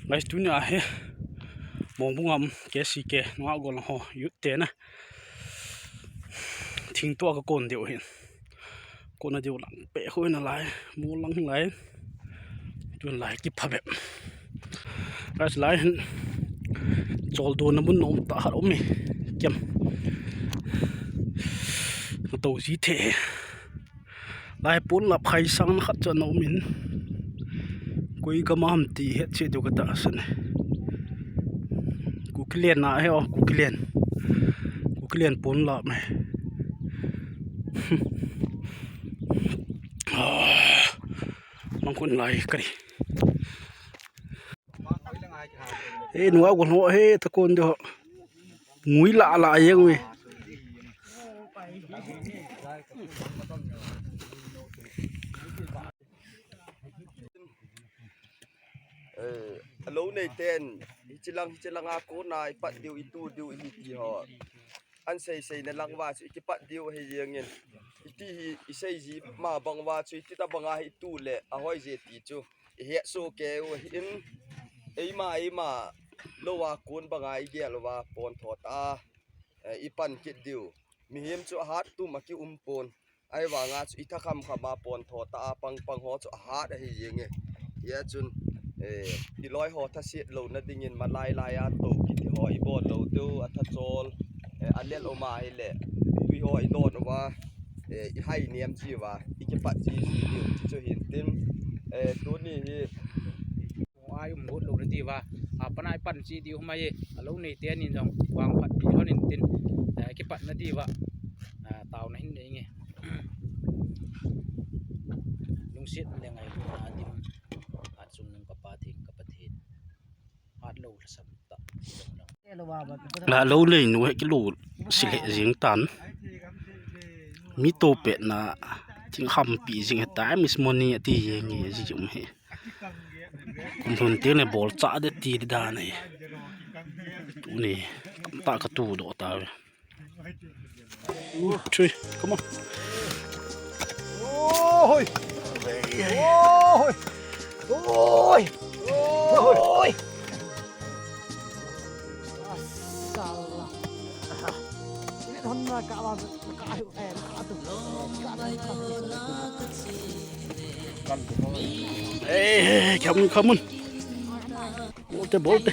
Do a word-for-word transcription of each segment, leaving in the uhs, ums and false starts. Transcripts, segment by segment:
Guys, tunia hi Mongbung gam K C K nungah gol ho youth te na thing tua kakon diu hin. Kona diu lang pe ho na lai, mo lang lai. Tun lai kipha bep. Guys, lai hin chol dona mun nom tah hat um e. Kem. Nato ji the. Lai pon la phai sang na khat cha nom in. Koi gam a ham ti het che diu kata san. Kukiland na he o, Kukiland. Kukiland pon la me. Mang kun lai kari. E, nungah gol ho he, takon diu. Ngui la la yeng me. Eh, alou nei ten, hichilang, hichilang a kona ipat diu, itu diu, ihi ti ho. An sei sei na lang uva chu ikipat diu ahi jeng in. Iti hi isei ji ma bang uva chu iti ta banga hi itu le ahoi je ti chu ihet soh kei u ahi in. Eima, eima lou a kon banga igel uva pon tho ta, eh, ipan kit diu. Mihem chu ahat tum a ki um pon. Ahivanga chu itha kham kham a pon tho ta a pang pang ho chu ahat ahi jeng e. Hia chun, eh, iloi ho thaset louna dingin malai lai a to kiti ho ibol lou diu, atha chol, eh, alel um ahile, tui ho idon uva, eh, ihai niam ji uva, ikipat ji ji diu, ti chu hin tin, eh, tuni hi. Ai um got lou na ti uva, a, pan ai pan chi diu mai, alou nei te nin jong, vang phat pi lon in tin, eh, kipat na ti uva, a, tao na hin nei nge. Lungset le ngailutna dim, achung nung ka Pathen, ka Pathen. Hat lou lhasam ta. La lou nei nu he kilo sile jing tan. Mi to pet na thing hampi jing he, time is money ati jeng e ji um he. Kum lhun te ne bol cha de ti de dan e. Tuni ta ka tu do ta ve. Three, come on. Oi! Oi! Oi! Oi! Mashallah. Ini honna ka alam ka ayu eh ka tu. Hey, hey, come on, come on. Bolte, bolte.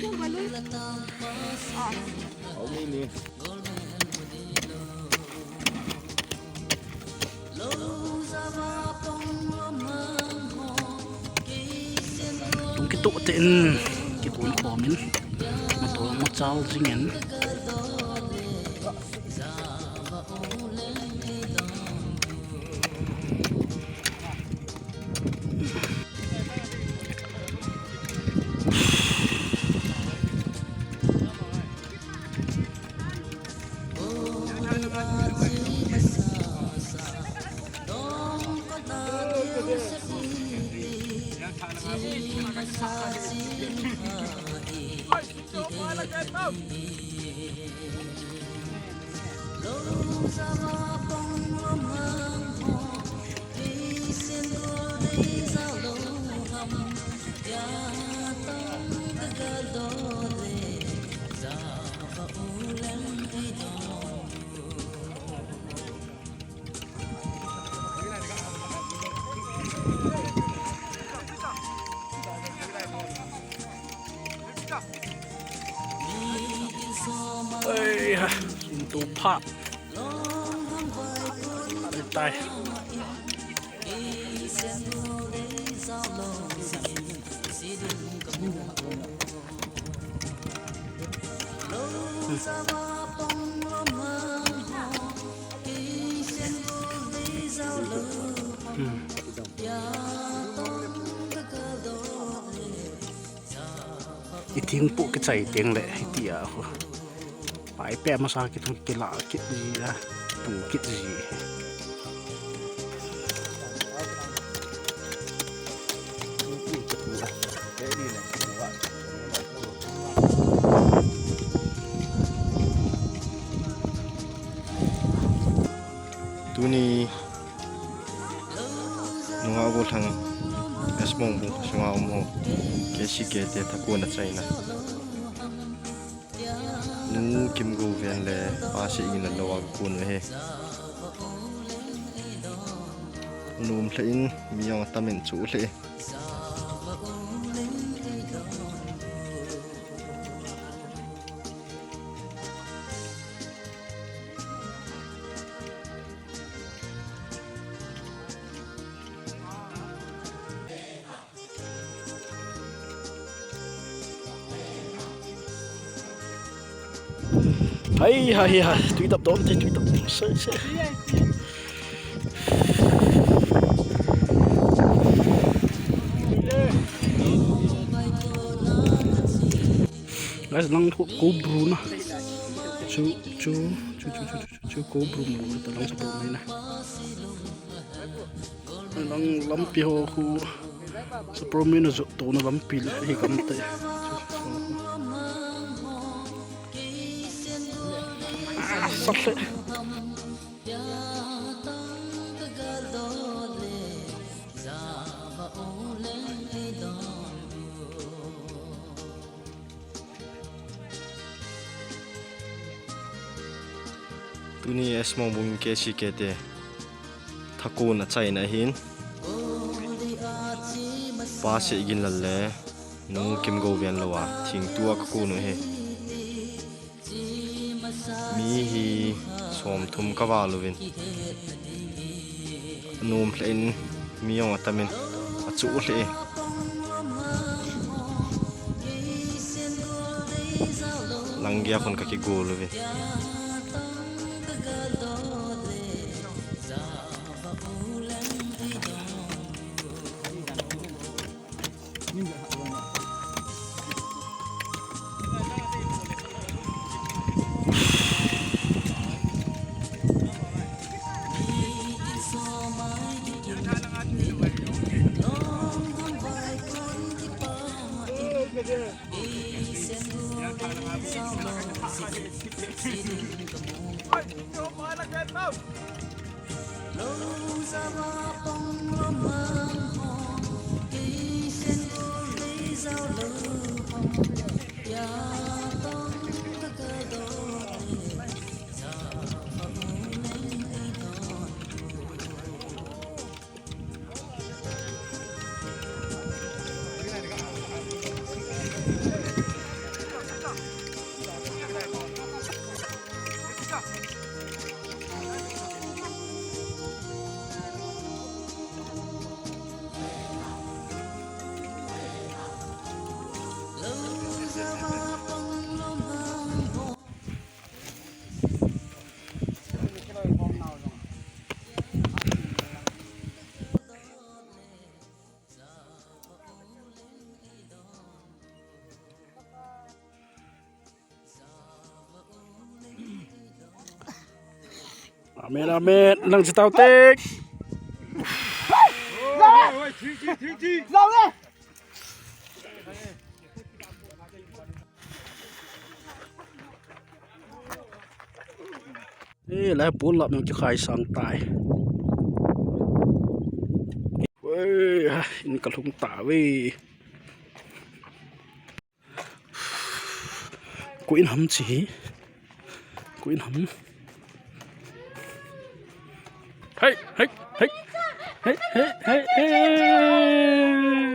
Tung kitoh tah in kikon khom in, motor machal jing in. Oi, ha, sum tu phat. Ai, tai. I thingpu kichai teng le hitia khu. Pai pe masa kithung kila kit ji a, kipu kit ji. Tuni nungah gollhang S Mongbung sunga um ho, K Sikete thakon achaina. Nu Kimgouven le Pa Seiginlal lou a kakon u ahi. Nom lheh in, mi jong atam in, chu lheh e. Hai, hai, hai, tui tap dom te, tui tap dom. Sei, sei. Guys, lang ko, ko bru na. Chu, chu, chu, chu, chu, chu, chu, ko bru mu na, ta lang sa bru na. Lang lampi ho khu, sa promi na jo to na lampi le hi kam te. Sa le. Tuni S Mongbung K C K te thakon achaina ahin, Pa Seiginlal le Nu Kimgouven lou a thingtu a kakon u ahi. Mi hi somthum kaval uvin. Nom lheh in, mi jong atam in, achu lheh e. Lang gei a khun kakigol uvin. Amen, amen. Nang si tau tek. Eh, lai pon lap nang kikhai sang tai. Wei, in kalhung ta ve. Ko in ham chi hi. Ko in ham. Hey, hey, hey. Hey, hey, hey, hey.